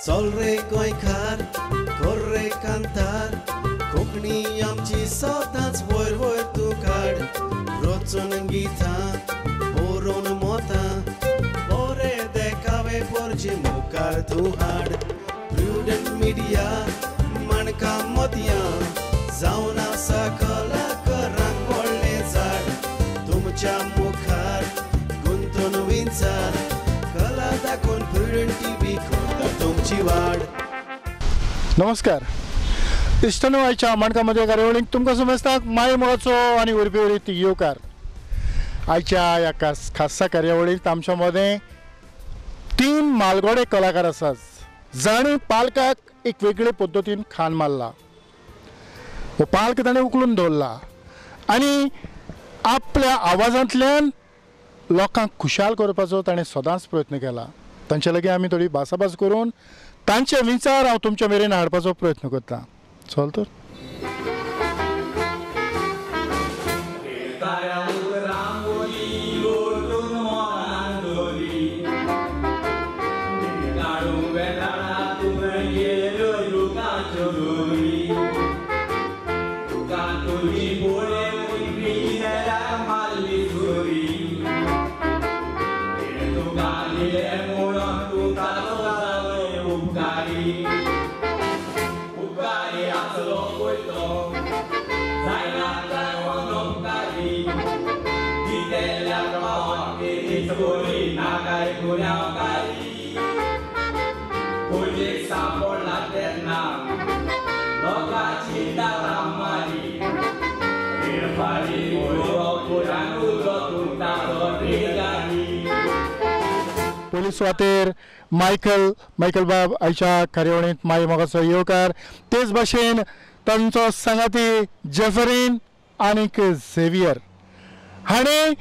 चल रे गोंयकार कर रे कांतार कोंकणी आमची सदांच वयर वयर तूं काड रचून गितां बरोवन मोतां बरे देखावे पोरचे मुखार तूं हाड प्रुडंट मिडिया माणकां मोतयां जावन आसा कलाकारांक व्हडलें झाड तुमच्या मुखार गुंतून विंचार कला दाखोवन प्रुडंट टीव्ही करता तुमची वाड. नमस्कार इश्टनो, आयच्या माणकां मदल्या कार्यावळीक तुमकां समजता माय मोगाचो आनी उर्बे उरीत येवकार. आयच्या ह्या खासा कार्यावळींत आमच्या मदें तीन मालगोडे कलाकार आसात जांणी पालकाक एक वेगळे पद्दतीन खान मारला. हो पालक ताणें उखलून दवरला आनी आपल्या आवाजांतल्यान लोकांक खुशाल करपाचो ताणें सदांच प्रयत्न केला. तांचे लागीं आमी थोडी भासाभास करून तांचे विचार हांव तुमच्या मेरेन हाडपाचो प्रयत्न करता. चल तर पोलीस वाटेर मायकल मायकल बाब आयच्या कार्यावळींत माय मोगाचो येवकार. तेच भाशेन तांचो सांगाती जेफरीन आनीक झेवियर हाणें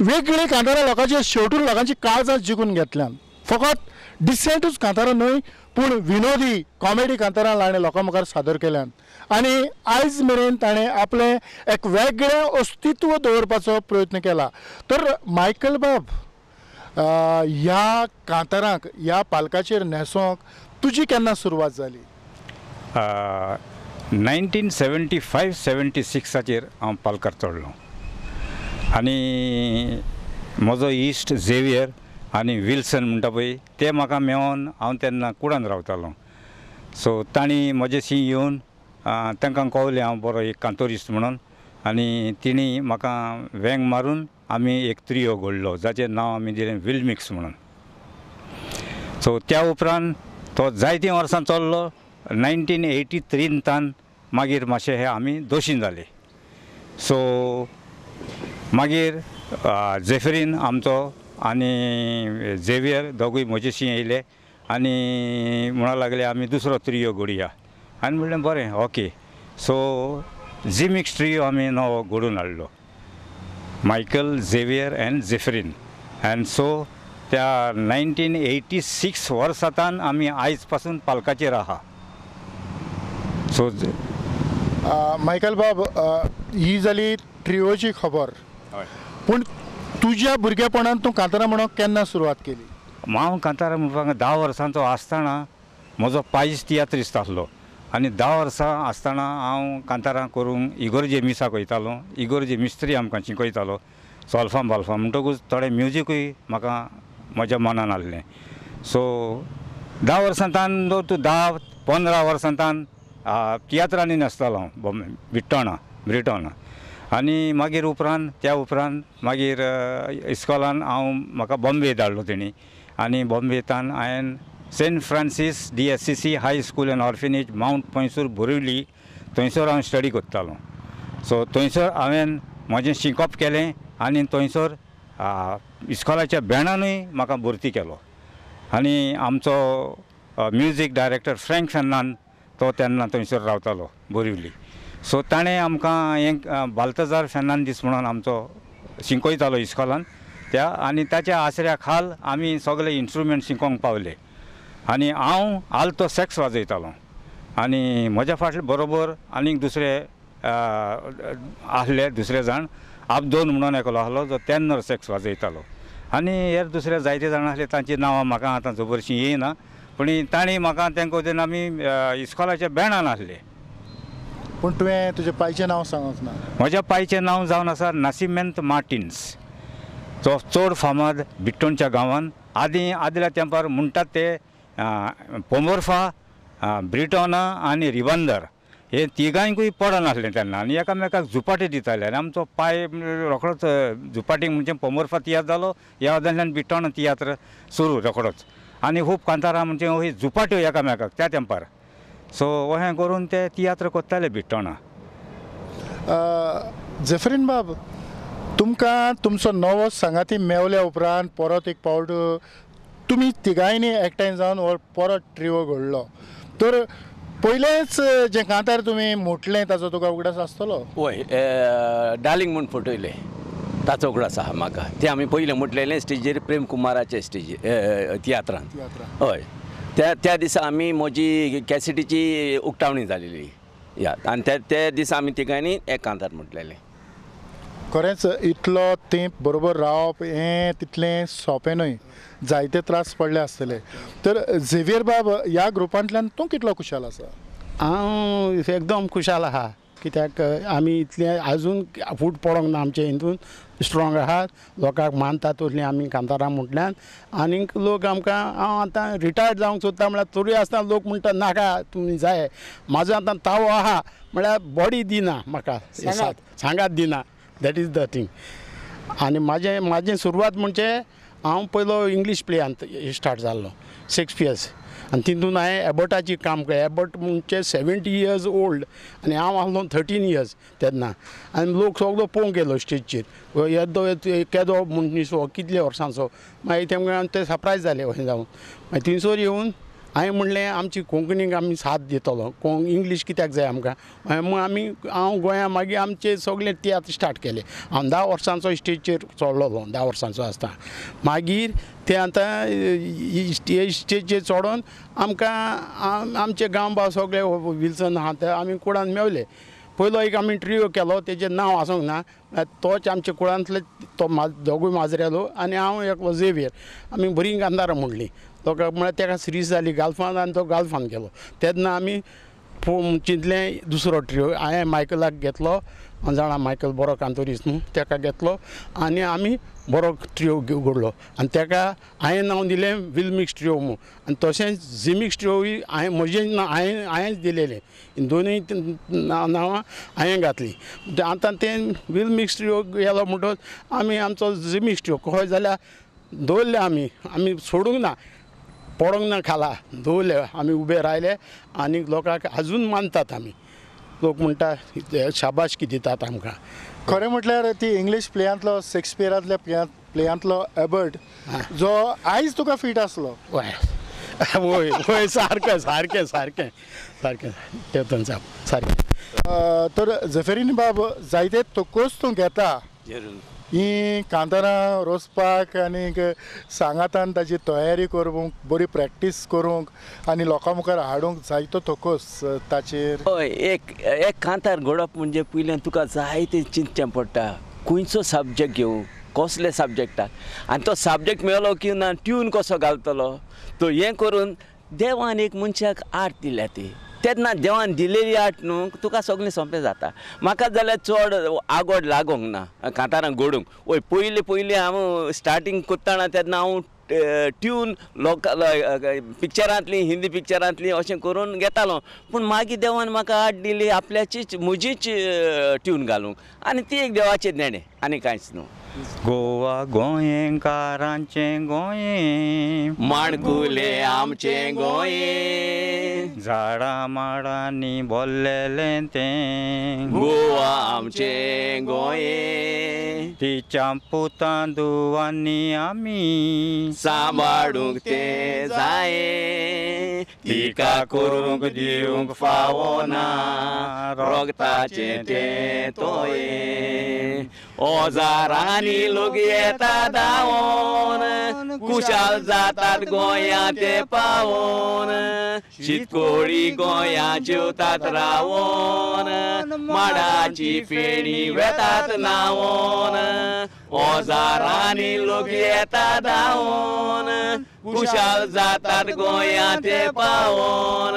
वेगळी कांतारां लोकांचे शेवटून लोकांची काळजां जिखून घेतल्यान. फकत डिसेंटूच कांतारां न्हय पूण विनोदी कॉमेडी कांतारां ताणें लोकां मुखार सादर केल्यान आनी आयज मेरेन ताणें आपलें एक वेगळें अस्तित्व दवरपाचो प्रयत्न केला. तर मायकल बाब, ह्या कांतारांक ह्या पालकाचेर न्हेसोंक तुजी केन्ना सुरवात जाली? 1975-76 हांव पालकार चडलो आनी म्हजो इश्ट झेवियर आनी विल्सन म्हणटा पळय ते म्हाका मेळोन हांव तेन्ना कुडान रावतालो. सो तांणी म्हजेशी येवन तांकां कळलें हांव बरो एक कांतोरिस्ट म्हणून आनी तिणी म्हाका वेंग मारून आमी एक त्रियो घडलो जाचें नांव आमी दिलें विलमिक्स म्हणून. सो त्या उपरांत तो जायतीं वर्सां चल्लो. 1983 मागीर मातशें हे आमी दोशीन जाले. सो मागीर जेफरीन आमचो आनी झेवियर दोगूय म्हजेशी येयले आनी म्हणूंक लागले आमी दुसरो त्रियो घडया. आनी म्हणलें बरें ओके. सो झिमिक्स ट्रियो आमी नवो घडोवन हाडलो, Michael, Xavier and Zephyrine. And so त्या 1986 वर्सांतान आमी आयज पासून पालकाचेर आहा. सो मायकल बाब, ही जाली ट्रियोची खबर. पूण तुज्या भुरगेपणान तूं कांतारां म्हणूंक केन्ना सुरवात केली? हांव कांतारां म्हणपाक 10 वर्सांचो आसतना म्हजो पायस तियात्रिस्त आसलो आनी 10 वर्सां आसतना हांव कांतारां करूंक इगोर्जे मिसाक वयतालो. इगोर्जे मिस्त्री आमकां शिकयतालो सोल्फां बाल्फां, म्हणटकूच थोडें म्युजिकूय म्हाका म्हज्या मनान आसलें. सो 10 वर्सां तूं 10-15 वर्सां तियात्रांनी नाचतालो हांव बॉम्बे बिट्टोणा ब्रिटोणा. आनी मागीर उपरांत त्या उपरांत मागीर इस्कॉलान हांव म्हाका बॉम्बे धाडलो तेणी आनी बॉम्बेतान हांवें Saint Francis DSCC high school and orphanage Mount Poinsur Borivali थंयसर हांव स्टडी करतालो. सो थंयसर हांवें म्हजें शिकप केलें आनी थंयसर इस्कॉलाच्या बँडानूय म्हाका भरती केलो. आनी आमचो म्युजीक डायरेक्टर फ्रँक फेर्नांद तो तेन्ना थंयसर रावतालो बोरिवली. सो ताणें आमकां हें बाल्तजार फेर्नांदीस म्हणून आमचो शिकयतालो इस्कॉलान त्या आनी ताच्या आसऱ्या खाल आमी सगळे इन्स्ट्रुमेंट शिकोंक पावले. आनी हांव आल्तो सॅक्स वाजयतालो आनी म्हज्या फाटले बरोबर आनीक दुसरे आसले दुसरे जाण आबदोन म्हणून एकलो आसलो जो टेनर सॅक्स वाजयतालो आनी हेर दुसरे जायते जाण आसले तांची नांवां म्हाका आतां जबरशीं येयना पूण तांणी म्हाका तांकां वचून आमी इस्कोलाच्या बँडान आसले. पूण तुवें तुजें पायचें नांव सांगूंक ना. म्हज्या पायचें नांव जावन आसा नासिमेंत मार्टिन्स, तो चड फामाद बिट्टोणच्या गांवान. आदीं आदल्या तेंपार म्हणटात ते पोंबोर्फा, ब्रिटोना आनी रिबंदर हे तिगांयकूय पडनासलें तेन्ना आनी एकामेकाक झुपाटी दिताले आनी आमचो पांय रोखडोच झुपाटी म्हणजे पोंबोर्फा तियात्र जालो, ह्या वादांतल्यान बिट्टोणा तियात्र सुरू रोखडोच आनी खूब कांतारां म्हणजे ही झुपाट्यो एकामेकाक त्या तेंपार. सो अशें करून ते तियात्र करताले बिट्टोणा. जेफरीन बाब, तुमकां तुमचो नवो सांगाती मेवल्या उपरांत परत एक पावट तुमी तिगांयनी एकठांय जावन हो परत ट्रिओ घडलो, तर पयलेंच जें कांतार तुमी म्हटलें ताचो तुका उगडास आसतलो? वय, डार्लिंग म्हूण फटयलें ताचो उगडास आसा म्हाका. तें आमी पयलें म्हटलेलें स्टेजीर, प्रेम कुमाराचे स्टेजीर तियात्रान. हय, त्या त्या दिसा आमी म्हजी कॅसेटीची उक्तावणी जालेली या आनी त्या त्या दिसा आमी तिगांनी एक कांतार म्हटलेलें. खरेंच इतलो तेंप बरोबर रावप हें तितलें सोंपें न्हय, जायते त्रास पडले आसतले. तर झेवियर बाब, ह्या ग्रुपांतल्यान तूं कितलो खुशाल आसा? हांव एकदम खुशाल आहा, कित्याक आमी इतलें आजून फूट पडोंक ना आमचे हितून, स्ट्रोंग आहात, लोकांक मानतात तसलीं आमी कांतारां म्हटल्यान. आनीक लोक आमकां, हांव आतां रिटायर्ड जावंक सोदता म्हळ्यार तरी आसतना लोक म्हणटा नाका तुमी जाय. म्हाजो आतां तावो आहा म्हळ्यार बॉडी दिना म्हाका, सांगात दिना, that is the thing. आनी म्हाजें म्हाजें सुरवात म्हणजे हांव पयलो इंग्लीश प्लेयांत स्टार्ट जाल्लो शेक्सपियर्स, आनी तितून हांवें एबर्टाची काम केलें. एबर्ट म्हणजे 70 इयर्स ओल्ड आनी हांव आसलो 13 इयर्स तेन्ना. आनी लोक सगळो पळोवंक गेलो स्टेजीचेर, येदो केदो मनीस हो, कितल्या वर्सांचो. मागीर तेमकां ते सरप्रायज जाले अशें जावन. मागीर थंयसर येवन हांवें म्हणलें आमची कोंकणीक आमी साथ दितलो, इंग्लीश कित्याक जाय आमकां. म्हूण आमी हांव गोंया मागीर आमचे सगळे तियात्र स्टार्ट केले. हांव 10 वर्सांचो स्टेजीचेर चडलेलो, 10 वर्सांचो आसतना. मागीर ते आतां स्टेजीचेर चडोन आमकां आमचे गांवभाव सगळे विल्सन आहा ते आमी कुडान मेवले. पयलो एक आमी ट्रियो केलो, तेजें नांव आसूंक ना, तोच आमच्या कुळांतले तो दोगूय माजरेलो आनी हांव एकलो झेवियर. आमी बरीं कांतारां म्हणलीं लोकांक, म्हळ्यार तेका सिरीज जाली गाल्फान आनी तो गाल्फान गेलो. तेन्ना आमी चिंतलें दुसरो ट्रियो, हांवें मायकलाक घेतलो, जाणा मायकल बरो कांतोरीस न्हू, तेका घेतलो आनी आमी बरो ट्रियो घडलो. आनी तेका हांवें नांव दिलें विलमिक्स ट्रियो म्हूण. आनी तशेंच झिमिक्स ट्रियोय हांवें म्हजें नांव हांवेंच दिलेलें, दोनूय नांवां हांवें घातलीं. आतां तें विलमिक्स ट्रियो गेलो म्हणटकच आमी आमचो झिमिक्स ट्रियो खंय जाल्यार दवरले आमी, आमी सोडूंक ना, पडोंक ना खाला दवरले आमी, उबे रायले आनी लोकांक आजून मानतात आमी. लोक म्हणटा शाबाशकी दितात आमकां. खरें म्हटल्यार ती इंग्लीश प्लेयांतलो शेक्सपियरांतल्या प्लेयांतलो एबर्ट जो आयज तुका फीट आसलो. हय वय वय, सारकें सारकें सारकें सारकें तेतून सारकें. तर जेफरीन बाब, जायते तोकोच तूं घेता ही कांतारां रोसपाक आनीक सांगातान ताची तयारी करूंक, बरी प्रॅक्टीस करूंक आनी लोकां मुखार हाडूंक जायतो थोकोस ताचेर. हय, एक एक कांतार घडप म्हणजे पयल्यान तुका जायतें चिंतचें पडटा, खंयचो सब्जेक्ट घेवं, कसले सब्जेक्टाक, आनी तो सब्जेक्ट मेळ्ळो की ना ट्यून कसो घालतलो. तो हें करून देवान एक मनशाक आर्ट दिल्या ती, तेन्ना देवान दिलेली आर्ट न्हू तुका सगळें सोंपें जाता. म्हाका जाल्यार चड आगोड लागोंक ना कांतारां घडूंक. वय, पयलीं पयलीं हांव स्टार्टींग करतना तेन्ना हांव ट्यून लोकां पिक्चरांतली, हिंदी पिक्चरांतली अशें करून घेतालो. पूण मागीर देवान म्हाका आर्ट दिली आपल्याचीच म्हजीच ट्यून घालूंक, आनी ती एक देवाचें देणें आनी कांयच न्हू. गोवा गोंयकारांचें गोंय, माणकुलें आमचें गोंय, झाडां माडांनी भरलेलें तें गोवा आमचें गोंय, तिच्या पुतां दुवांनी आमी सांबाळूंक तें जाय, तिका करूंक दिवंक फावना रोगताचें तें तोयें, ओजारांनी लोक येता धांवोन खुशाल जातात गोंया ते पावोन, शितकोळी गोंया जेवतात रावोन, माडाची फेणी वेतात न्हावोन, हजारांनी लोक येता धांवोन, खुशाल जातात गोंया ते पावोन,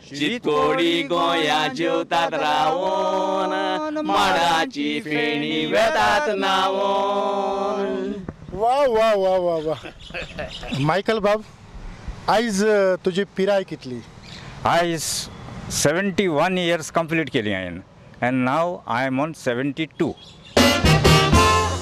शितकोळी गोंया जेवतात रावोन, माडाची फेणी वेतात न्हावोन. वा वा वा वा वा. मायकल बाब, आयज तुजी पिराय कितली? आयज 71 इयर्स कंप्लीट केली हांवें and now I am on 72.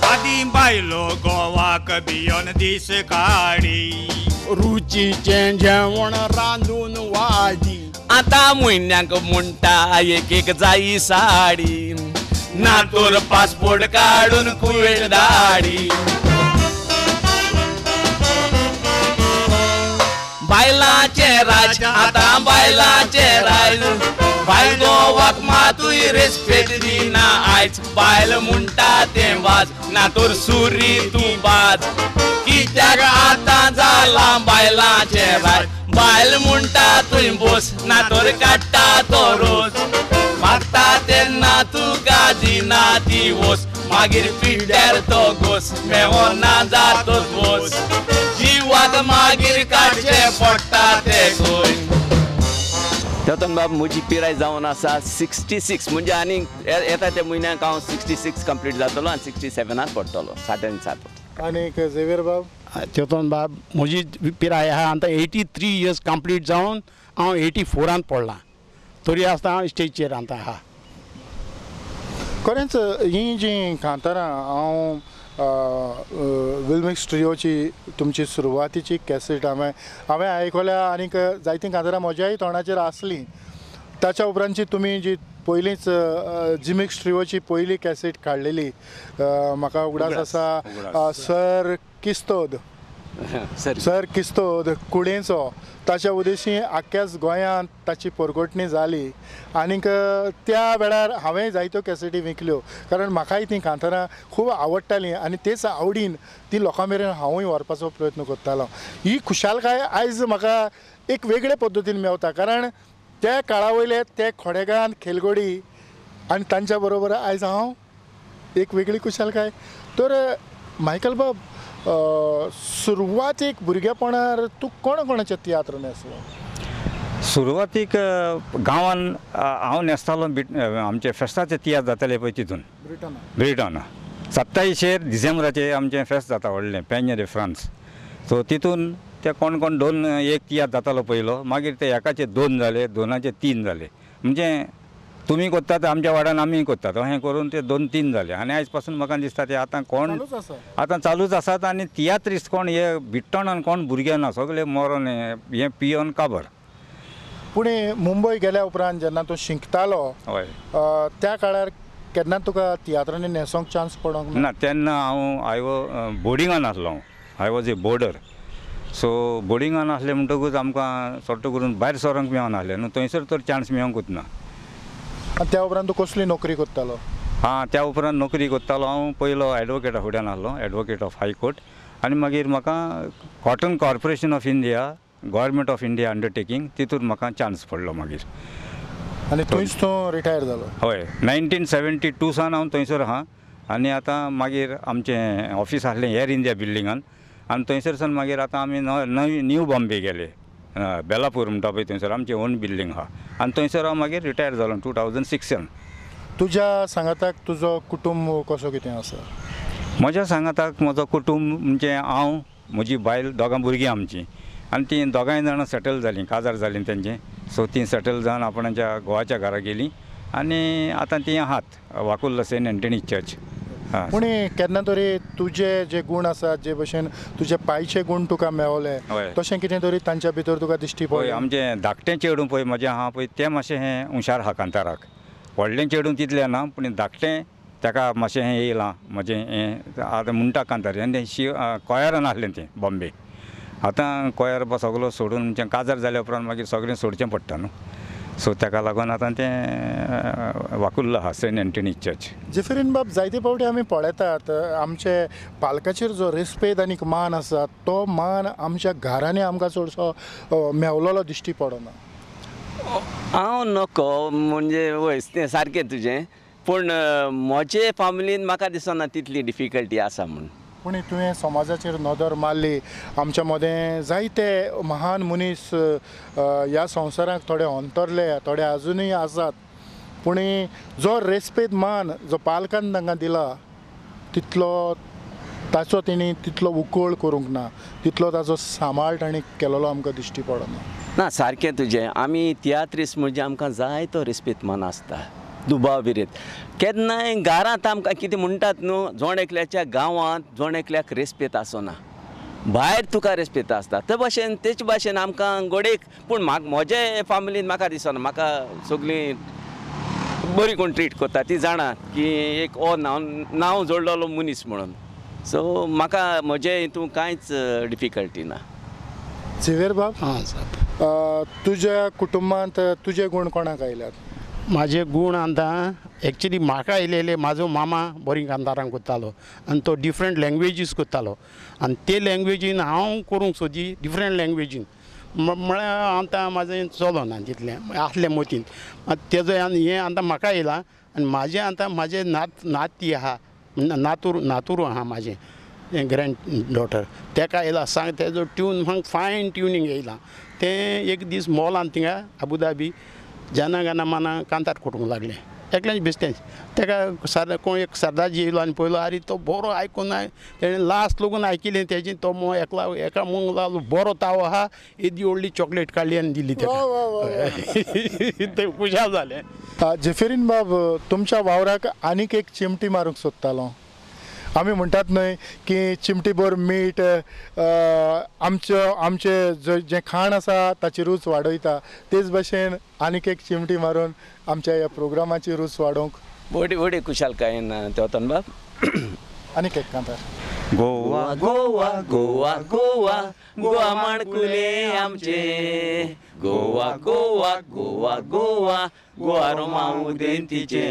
आदीं बायलो गोवाक भियोन दीस काडी, रुचीचें जेवण रांदून वाडी, आतां म्हयन्याक म्हणटा एक एक जायी साडी, ना तर पासपोर्ट काडून कुवेट धाडी. बायलांचें राज आतां बायलांचें राज, बायल गोवाक मातूय रेस्पेद दिना आयज, बायल म्हणटा तें वाज ना तर सुरी तूं बाज, कित्याक आतां जालां बायलांचें राज, बायल म्हणटा तुवें बोस ना तर काडटा तो रोस, मागता तेन्ना तुका दिना ती वोस, मागीर पिड्ड्यार तो गोस मेवना जातोच बोस, जिवाक मागीर काडचें पडटा तें खंय. तेतोन बाब म्हजी पिराय जावन आसा 66, म्हणजे आनी येता त्या म्हयन्याक हांव 66 कंप्लीट जातलो आनी 67 पडटलो, 67. आनीक झेवियर बाब? तेतोन बाब म्हजी पिराय आहा आतां 83 इयर्स कंप्लीट जावन हांव 84 पडलां, तरी आसतना हांव स्टेजीचेर आतां आहा. खरेंच हीं जीं कांतारां हांव विल्मिक्स ट्रियोची तुमची सुरवातीची कॅसेट हांवें आयकल्या आनीक जायतीं कांतारां म्हज्याय तोंडाचेर आसलीं. ताच्या उपरांतची तुमी जी पयलींच जिमिक्स ट्रियोची पयली कॅसेट काडलेली, म्हाका उगडास आसा सर किस्तोद, सर किस्तोद कुडेचो, ताच्या उद्देशी आख्याच गोंयांत ताची परगटणी जाली आनीक त्या वेळार हांवें जायत्यो कॅसेटी विकल्यो, कारण म्हाकाय तीं कांतारां खूब आवडटालीं आनी तेच आवडीन ती लोकां मेरेन हांवूय व्हरपाचो प्रयत्न करतालो. ही खुशालकाय आयज म्हाका एक वेगळे पद्दतीन मेवता, कारण त्या काळा वयले ते खोडेगान खेलगोडी आनी तांच्या बरोबर आयज हांव एक वेगळी खुशालकाय. तर मायकल बाब, सुरवातीक भुरगेपणार तूं कोणा कोणाचे तियात्र न्हेसलो? सुरवातीक गांवान हांव न्हेसतालो आमचे फेस्ताचे तियात्र जाताले पळय तितून ब्रिटना 27 डिसेंबराचे आमचें फेस्त जाता व्हडलें पेन्य दे फ्रांस, सो तितून ते कोण कोण 2 1 तियात्र जातालो पयलो, मागीर ते एकाचे 2 जाले, 2चे 3 जाले, म्हणजे तुमी करतात आमच्या वाड्यान आमी करतात अशें करून ते 2-3 जाले. आनी आयज पासून म्हाका दिसता ते आतां कोण आतां चालूच आसात आनी तियात्रिस्त कोण हे बिट्टणान कोण भुरगे ना, सगळे मरोन हें पियोन काबर. पूण मुंबय गेल्या उपरांत जेन्ना तूं शिकतालो, हय, त्या काळार केन्ना तुका तियात्रांनी न्हेसोंक चान्स पडोंक ना? तेन्ना हांव I बोर्डिंगान आसलो, हांव I was a boarder, so बोर्डिंगान आसलें म्हणटकूच आमकां सट्ट करून भायर सरोंक मेळनासलें न्हू, थंयसर तर चान्स मेळोंकूच ना. आनी त्या उपरांत तूं कसली नोकरी करतालो? हां, त्या उपरांत नोकरी करतालो हांव, पयलो एडवोकेटा फुड्यान आसलो, एडवोकेट ऑफ हायकोर्ट, आनी मागीर म्हाका cotton corporation of India, government of India undertaking, तितून म्हाका चान्स पडलो मागीर. आनी थंयच तूं रिटायर जालो? हय, 1972 सावन हांव थंयसर आहा. आनी आतां मागीर आमचें ऑफीस आसलें एअर इंडिया बिल्डिंगान, आनी थंयसर सावन मागीर आतां आमी नवी न्यू बॉम्बे गेले, बेलापूर म्हणटा पळय थंयसर आमचें ओन बिल्डींग आहा, आनी थंयसर हांव मागीर रिटायर जालो 2006. तुज्या सांगाताक तुजो कुटुंब कसो कितें आसा? म्हज्या सांगाताक म्हजो कुटुंब म्हणजे हांव, म्हजी बायल, दोगां भुरगीं आमचीं, आनी तीं दोगांय जाणां सेटल जालीं, काजार जालीं तेंचें, सो तीं सेटल जावन आपणाच्या घोवाच्या घरा गेलीं आनी आतां तीं आहात वाकुल्ला सेंट एंटनी चर्च. पूण केन्ना तरी तुजे जे गुण आसात, जे भशेन तुजे पायचे गुण तुका मेवले, तशें कितें तरी तांच्या भितर तुका दिश्टी पडलें? आमचें धाकटें चेडूं पळय म्हजें आहा पळय तें मातशें हें हुशार आहा कांताराक, व्हडलें चेडूं तितलें ना, पूण धाकटें ताका मातशें हें येयलां म्हजें हें आतां म्हणटा कांतार. आनी तें शिव कोयारान आसलें तें बॉम्बे, आतां कोयार सगलो सोडून म्हणजे काजार जाल्या उपरांत मागीर सगळें सोडचें पडटा न्हू, सो ताका लागून आतां तें वाकुल्ला आहा सेंट एंटनी चर्च. जेफरीन बाब, जायते फावटी आमी पळयतात आमचे पालकाचेर जो रेस्पेद आनी मान आसा तो मान आमच्या घरांनी आमकां चडसो मेवलेलो दिश्टी पडना. हांव नको म्हणजे वय तें सारकें तुजें, पूण म्हजे फामिलीन म्हाका दिसना तितली डिफिकल्टी आसा म्हूण. पूण तुवें समाजाचेर नदर मारली, आमच्या मदें जायते महान मनीस ह्या संवसाराक थोडे अंतरले, थोडे आजुनूय आसात, पूण जो रेस्पेद मान जो पालकान तांकां दिला तितलो ताचो तेणी तितलो उकळ करूंक ना, तितलो ताचो सांबाळ तांणी केलेलो आमकां दिश्टी पडना. ना सारकें तुजें, आमी तियात्रीस म्हणजे आमकां जाय तो रेस्पेद मान आसता दुबाव विरयत. केन्नाय घरांत आमकां कितें म्हणटात न्हू, जण एकल्याच्या गांवांत जण एकल्याक रेस्पेद आसना, भायर तुका रेस्पेद आसता. ते भाशेन तेच भाशेन आमकां गोडेक, पूण म्हाका म्हजे फामिलीन म्हाका दिसना, म्हाका सगळीं बरी कोण ट्रीट करता ती जाणा की एक हो नांव नांव जोडलेलो मनीस म्हणून. सो म्हाका म्हजे हितून कांयच डिफिकल्टी ना. झेवियर बाब, हां साहब, तुज्या कुटुंबांत तुजे गूण कोणाक आयल्यात? म्हाजे गूण आतां एक्चुली म्हाका आयलेले, म्हाजो मामा बरी कांतारां करतालो आनी तो डिफरंट लँग्वेजीस करतालो आनी ते लँग्वेजीन हांव करूंक सोदी डिफरंट लँग्वेजीन, म्हळ्यार आतां म्हाजें चलोना तितलें आसलें मतीन तेजो आनी हें आतां म्हाका येयलां. आनी म्हाजें आतां म्हाजें नाती आहा, नातूर आहा म्हाजें ग्रँड डॉटर, तेका येयला सांग तेजो ट्यून म्हाका फायन ट्युनींग येयलां. तें एक दीस मॉलान थिंगा आबुधाबी जाना गाना माना कांतार कोटूंक लागलें एकल्याच बेश्टेंच. तेका सरदार कोण एक सरदारजी येयलो आनी पयलो, आरे तो बरो आयकून तेणें लास्ट लोगून आयकिलें तेजें, तो एकला एका म्हणूंक लागलो बरो तावो आहा, येदी व्हडली चॉकलेट काडली आनी दिली तेका, ते खुशाल जालें. जेफरीन बाब, तुमच्या वावराक आनीक एक चिमटी मारूंक सोदतालो. आमी म्हणटात न्हय की चिमटीभर मीठ आमचें जें खाण आसा ताची रूच वाडयता, तेच भाशेन आनीक एक चिमटी मारून आमच्या ह्या प्रोग्रामाची रूच वाडोवंक व्हडी व्हडी खुशालकायेन तेवतन बाब. आनीक एक कांतार. गोवा गोवा गोवा गोवा गोवा माणकुले आमचे, गोवा गोवा गोवा गोवा गोवा रोमा उदेंतीचे,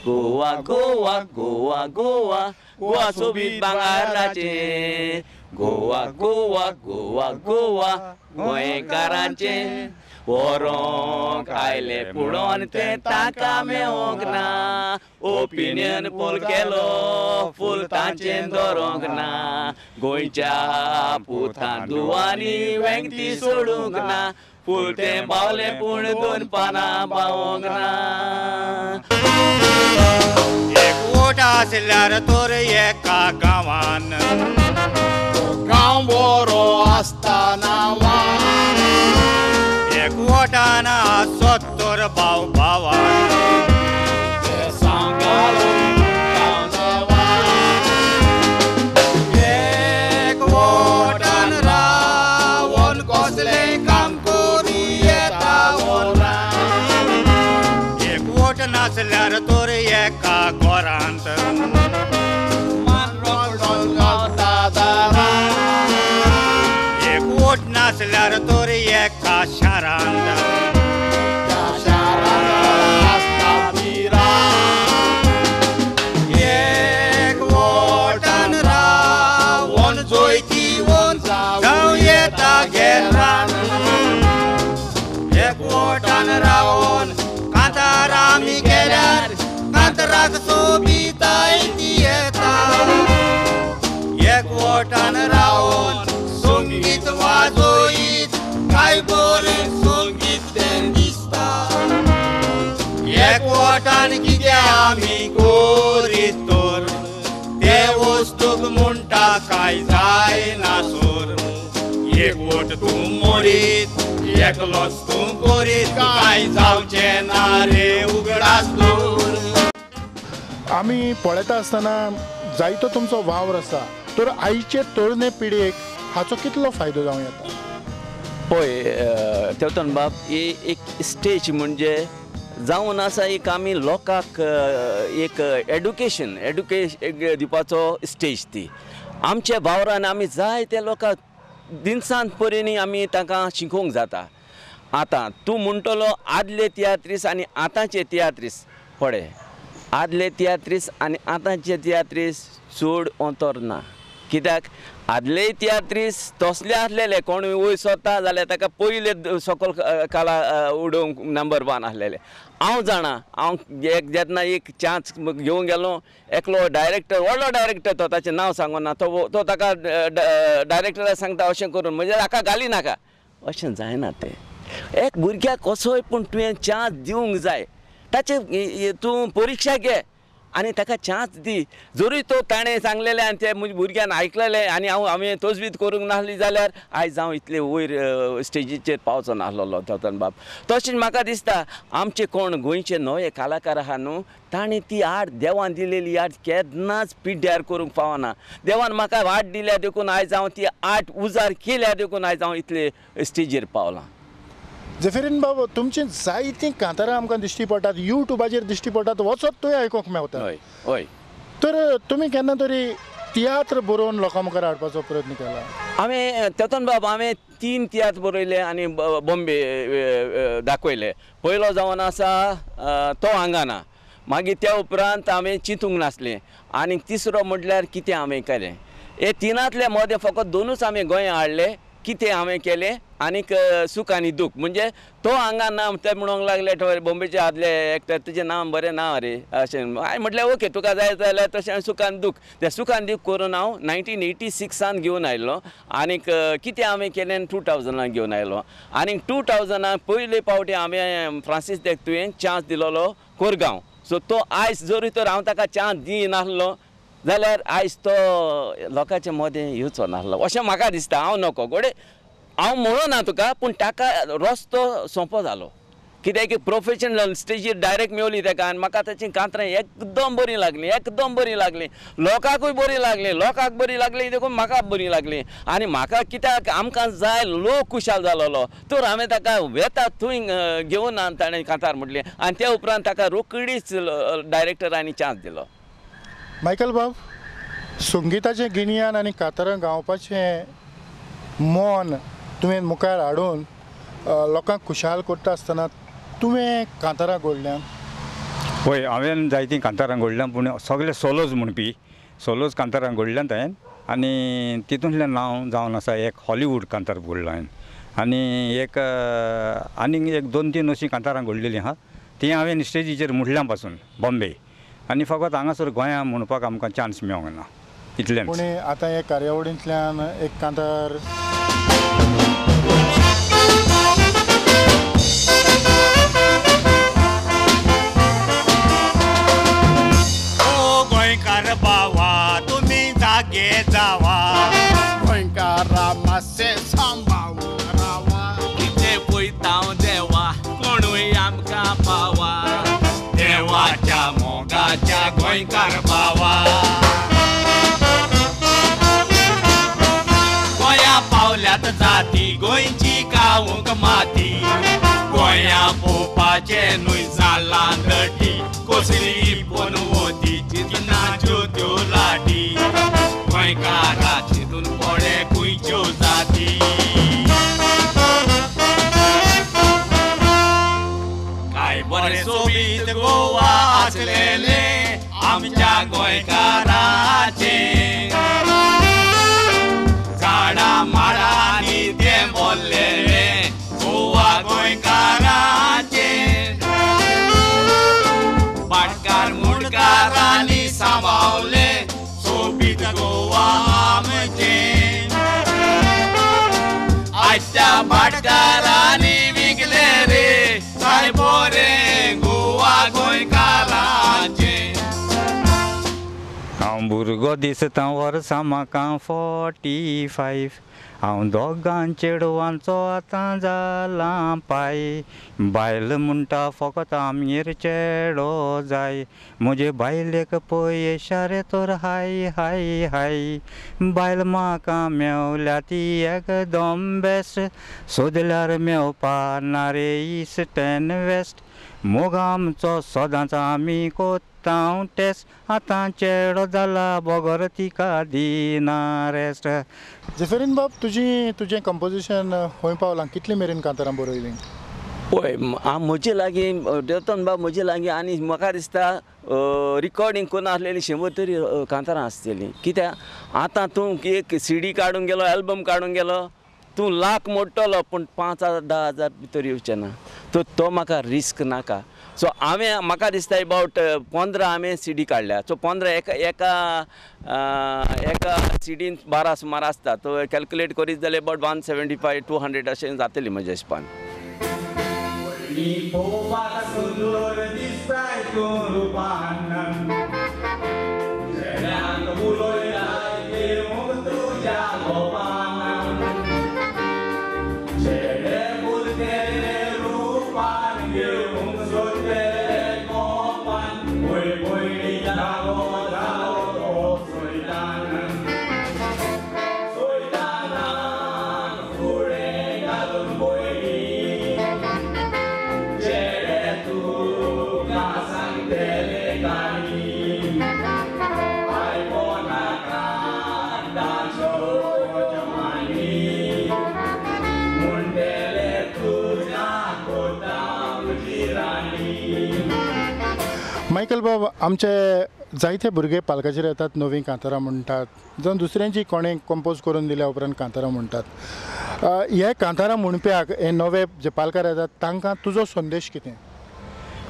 गोवा गोवा गोवा गोवा गोवा सोबीत भांगराचे, गोवा गोवा गोवा गोवा गोंयकारांचे. व्हरोंक आयले पुणोन तें ताका मेवोंक ना, ओपिनियन पोल केलो फूल तांचें दवरोंक ना, गोंयच्या पुतान दुवांनी वेंगती सोडूंक ना, फूल तें पावलें पूण दोन पानां पावोंक ना. एक वोट आसल्यार तर एका गांवान, गांव बरो आसता नांवान, एक वोटान आसत तर भाव भावान, एक वोटान रावन कसलें काम करूं येता वोना, एक वोट नासल्यार तर एका घरांत, एक वोट नासल्यार तर एका शारांत, एक वोटान रावन जोयतीवन जावं येता गेरान, एक वोटान रावन कांतार आमी केल्यार कांताराक सोबिताय ती येता, एक वोटान रावन संगीत वाजोयत काय बरें संगीत तें दिसता, एक वोटान कितें आमी करीत तर ते वस्तूक म्हणटा काय जायना सोर, एक वोट तूं मोडीत एकलोच तूं करीत काय जावचें ना रे उगडास दवर. आमी पळयता आसतना जायतो तुमचो वावर आसा, तर आयचे तरणे पिळगेक हाचो कितलो फायदो जावं येता? पळय तेवतन बाब, ही एक स्टेज म्हणजे जावन आसा एक आमी लोकांक एक एडुकेशन दिवपाचो स्टेज ती. आमच्या वावरान आमी जायते लोकांक दिनसान परीनी आमी तांकां शिकोवंक जाता. आतां तूं म्हणटलो आदले तियात्रीस आनी आतांचे तियात्रीस पळय आदले तियात्रीस आनी आतांचे तियात्रीस चड अंतर ना कित्याक आदले तियात्रीस तसले आसलेले कोण वयर सरता जाल्यार ताका पयले सकल काला उडोवंक नंबर 1 आसलेले. हांव जाणा हांव एक जेन्ना एक चान्स घेवंक गेलो एकलो डायरेक्टर व्हडलो डायरेक्टर तो ताचें नांव सांगना तो तो ताका डायरेक्टराक सांगता अशें करून म्हणजे हाका घाली नाका अशें जायना तें. एक भुरग्याक कसोय पूण तुवें चान्स दिवंक जाय ताचे तूं परिक्षा घे आनी ताका चान्स दी जरूय तो ताणें सांगलेलें आनी ते म्हज्या भुरग्यान आयकलेलें आनी हांव हांवें तजवीज करूंक नासली जाल्यार आयज हांव इतले वयर स्टेजीचेर पावचो नासलेलो तोतन बाब. तशेंच म्हाका दिसता आमचे कोण गोंयचे नवे कलाकार आहा न्हू ताणें ती आर्ट देवान दिलेली आर्ट केन्नाच पिड्ड्यार करूंक पावना. देवान म्हाका वाट दिल्या देखून आयज हांव ती आर्ट उजार केल्या देखून आयज हांव इतले स्टेजीर पावलां. जेफरीन बाब तुमची जायतीं कांतारां आमकां दिश्टी पडटात यूट्यूबाचेर दिश्टी पडटात वचत थंय आयकूंक मेवता. हय हय. तर तुमी केन्ना तरी तियात्र बरोवन लोकां मुखार हाडपाचो प्रयत्न केला? हांवें तेतन बाब हांवें 3 तियात्र बरयले आनी बॉम्बे दाखयले. पयलो जावन आसा तो आंगाना मागीर त्या उपरांत हांवें चिंतूंक नासलें आनी तिसरो म्हटल्यार कितें हांवें केलें. हे तिनांतले मदें फकत 2च हांवें गोंया हाडले कितें हांवें केलें आनीक सूख आनी दूख म्हणजे तो हांगा ना ते म्हणूंक लागले बॉम्बेचे आदले एक्टर तुजें नांव बरें ना रे अशें हांवें म्हटलें ओके तुका जाय जाल्यार तशें हांवें सूख आनी दूख तें सूख आनी दूख करून हांव 1986 घेवन आयलो आनीक कितें हांवें केलें 2000 घेवन आयलो आनीक 2000 पयले फावटी हांवें फ्रांसीस देक तुवें चान्स दिलोलो कोरगांव. सो तो आयज जरूय तर हांव ताका चान्स दिनासलो जाल्यार आयज तो लोकांचे मदें येवचो नासलो अशें म्हाका दिसता. हांव नको घोडे हांव म्हणना तुका पूण ताका रस्तो सोंपो जालो कित्याक की प्रोफेशनल स्टेजीर डायरेक्ट मेवली ताका आनी म्हाका ताचीं कांतरां एकदम बरीं लागलीं एकदम बरीं लागलीं लोकांकूय बरीं लागलीं लोकांक बरीं लागलीं देखून म्हाका बरीं लागलीं आनी म्हाका कित्याक आमकां जाय लोक खुशाल जालोलो तर हांवें ताका वेता थंय घेवन ताणें कांतार म्हटलें आनी त्या उपरांत ताका रोकडीच डायरेक्टरांनी चान्स दिलो. मायकल बाब संगिताचें गिन्यान आनी कांतारां गावपाचें मन तुवें मुखार हाडून लोकांक खुशाल करता आसतना तुवें कांतारां घडल्यात? हय हांवें जायतीं कांतारां घडल्यां पूण सगळे सोलोज म्हणपी सोलोज कांतारां घडल्यात हांवें आनी तितूंतल्यान नांव जावन आसा एक हॉलिवूड कांतार घडलो हांवें आनी एक आनीक एक 2-3 अशीं कांतारां घडलेलीं आहा तीं हांवें स्टेजीचेर म्हणल्यां पासून बॉम्बे आनी फकत हांगासर गोंया म्हणपाक आमकां चान्स मेळोंक ना इतलेंच. पूण आतां हे कार्यावळींतल्यान एक कांतार ओ गोंयकार बावा तुमी जागे जावा गोंयकारा मातशें सांबाळून रावा कितें पळयता देवा कोणूय आमकां पावा देवाच्या मोगाच्या गोंयकार बावा गोंया पावल्यात जाती गोंयची खावंक माती गोंया पोवपाचें न्हय जालां दटी कसली पनवती चिंतनाच्यो त्यो लाटी गोंयकारा चिंतून पडे खंयच्यो जाती. काय बरें सोबीत गोवा आसलेलें आमच्या गोंयकाराचें झाडां माडांनी तें भरलेलें गोवा गोंयकाराचें भाटकार मुंडकारांनी सांबावलें सोबीत गोवा आमचें आयच्या भाटकारांनी विकलें रे काय बरें गोवा गोंयकाराचें. हांव भुरगो दिसता वर्सां म्हाका 45 हांव दोगां चेडवांचो आतां जालां पाय बायल म्हणटा फकत आमगेर चेडो जाय म्हजे बायलेक पळय रे तर हाय हाय हाय बायल म्हाका मेवल्या ती एकदम बेस्ट सोदल्यार मेवपा ना रे इस्ट एन्ड वेस्ट मोग आमचो सदांच आमी कोत्ता टेस्ट आतां चेडो जाला बगर तिका दिना रेस्ट. जेफरीन बाब तुजें कंपोजिशन खंय पावलां कितले मेरेन कांतारां बरयलीं? पळय म्हजे लागीं देवतन बाब म्हजे लागीं आनी म्हाका दिसता रिकॉर्डिंग करून आसलेली 100 तरी कांतारां आसतलीं. कित्याक आतां तूं एक सीडी काडूंक गेलो, एल्बम काडूंक गेलो, तूं लाख मोडटलो पूण 5,000 10,000 भितर येवचें ना. तो तो म्हाका रिस्क नाका. सो हांवें म्हाका दिसता एबावट 15 हांवें सीडी काडल्या. सो 15 एका एका एका सिडीन 12 सुमार आसता. तो कॅल्कुलेट करीत जाल्यार एबावट 175 200 अशें जातली म्हज्या हिसपान. मायकल बाब, आमचे जायते भुरगे पालकाचेर येतात, नवीं कांतारां म्हणटात, जावं दुसऱ्यांची कोणें कंपोज करून दिल्या उपरांत कांतारां म्हणटात. हे कांतारां म्हणप्याक हे नवे जे पालकार येतात तांकां तुजो संदेश कितें?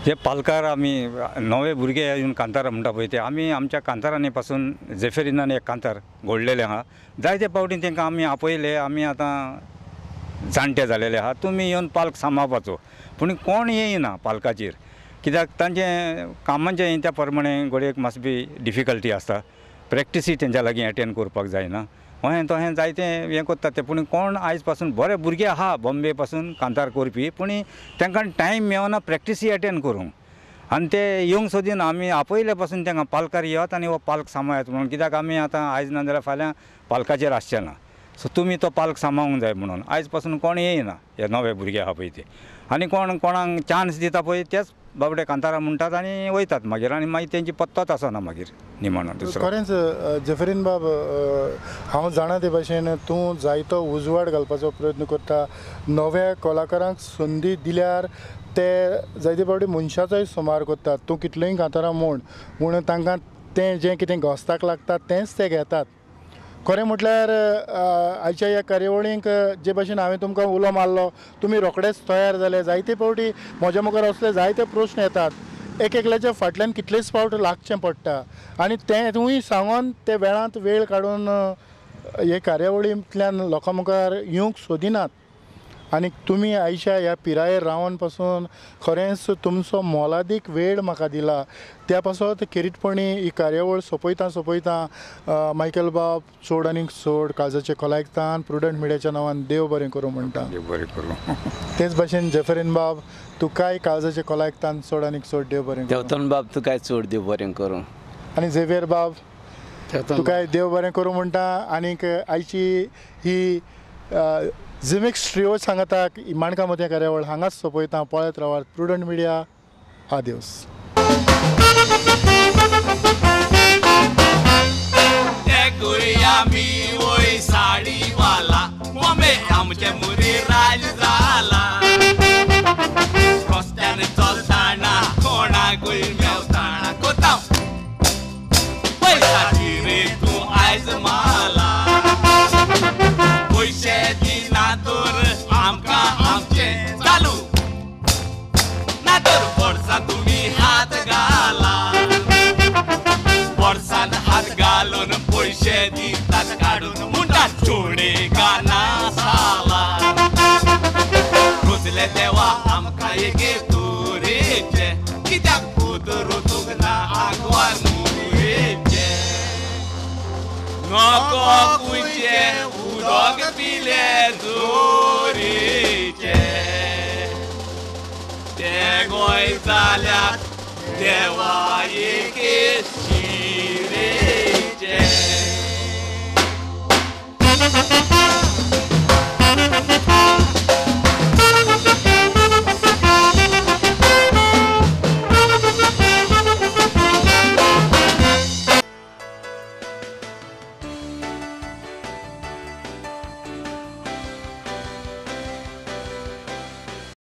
जे पालकार आमी नवे भुरगे येवन कांतारां म्हणटा पळय ते आमी आमच्या कांतारांनी पासून जेफेरिनान एक कांतार घोडलेलें आहा. जायते फावटी तांकां आमी आपयले, आमी आतां जाणटे जालेले आहा, तुमी येवन पालक सांबाळपाचो. पूण कोण येयना पालकाचेर, कित्याक तांचें कामाचें त्या प्रमाणे घडयेक मातशी बी डिफिकल्टी आसता, प्रॅक्टिसूय तेंच्या लागीं एटेंड करपाक जायना, अहें तहें जायतें हें करतात ते. पूण कोण आयज पासून बरे भुरगे आहा बॉम्बे पासून कांतार करपी, पूण तांकां टायम मेळना प्रॅक्टिसूय एटेंड करूंक. आनी ते येवंक सोदिना. आमी आपयले पासून तांकां पालकार येवत आनी हो पालक सांबाळात म्हणून, कित्याक आमी आतां आयज ना जाल्यार फाल्यां पालकाचेर आसचे ना, सो तुमी तो पालक सांबाळूंक जाय म्हणून आयज पासून कोण येयना हे नवे भुरगे आहा पळय ते. आनी कोण कोणाक चान्स दिता पळय तेच बाबडे कांतारां म्हणटात आनी वयतात मागीर, आनी मागीर तेंची पत्तोच आसना मागीर निमाणो दुसरो. खरेंच जेफरीन बाब, हांव जाणा ते भाशेन तूं जायतो उजवाड घालपाचो प्रयत्न करता. नव्या कलाकारांक संदी दिल्यार ते जायते फावटी मनशाचोय सुमार करतात. तूं कितलींय कांतारां म्हूण पूण तांकां तें जें कितें घोस्ताक लागता तेंच ते घेतात. खरें म्हटल्यार आयच्या ह्या कार्यावळींक जे भाशेन हांवें तुमकां उलो मारलो, तुमी रोखडेच तयार जाले. जायते फावटी म्हज्या मुखार असले जायते प्रश्न येतात, एक एकल्याच्या फाटल्यान कितलेच फावट लागचें पडटा आनी तें तुमी सांगून ते वेळांत वेळ काडून हे कार्यावळींतल्यान लोकां मुखार येवंक सोदिनात. आनी तुमी आयच्या ह्या पिरायेर रावन पासून खरेंच तुमचो मोलादीक वेळ म्हाका दिला, त्या पासत खेरीतपणी ही कार्यावळ सोंपयता सोंपयता मायकल बाब चड आनीक चड काळजाचे खोलायकतान प्रुडंट मिडियाच्या नांवान देव बरें करूं म्हणटा. देव बरें करूं. तेच भाशेन जेफरीन बाब, तुकाय काळजाचे खोलायकतान चड आनीक चड देव बरें करूं. देवतन बाब तुकाय चड देव बरें करूं. आनी झेवियर बाब तुकाय देव बरें करूं म्हणटा. आनीक आयची ही जिमिक्स ट्रिओ सांगता माणकां मोतयां कार्यावळ हांगाच सोंपयता. पळयत रावात प्रुडंट मिडिया. आदेवस. देवा एके